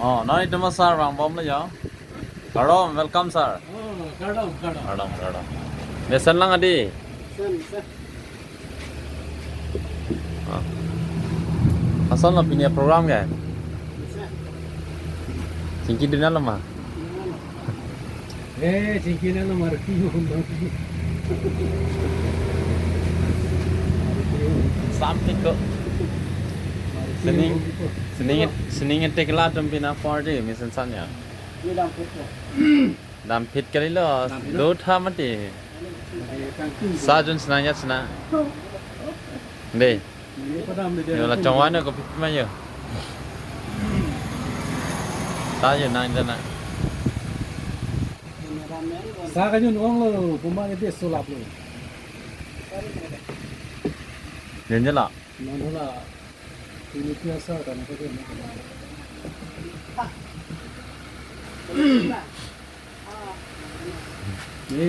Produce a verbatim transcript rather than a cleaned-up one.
Oh, nanglitum asar vangbomlo jo. Kardom, welcome sir. Oh, kardom, kardom. Kardom, kardom. Mesen lang adi. Mesen, mesen. Ah. Asonlo pini program ke? Mesen. Chingki dun-etlo ma? Dun-etlo. Eh, chingki nanglo, Maruti Honda. Something ko. Maruti Sening, Honda. Sening, sening tekla atum pina party mesen sanya. Ye dampit ko. Dampit kalilo, dampit lo. Dotha mati. Eh, thank you. Sa jun senang ya senang. Dei. Ini pada ambil dia. Yola chongwan ko pipi ma yo. Sa yo nang jana. Sa kajun-onglo, puma ite sulaplo. Jun jala. Non hala. Ini biasa kan apa dia? Ini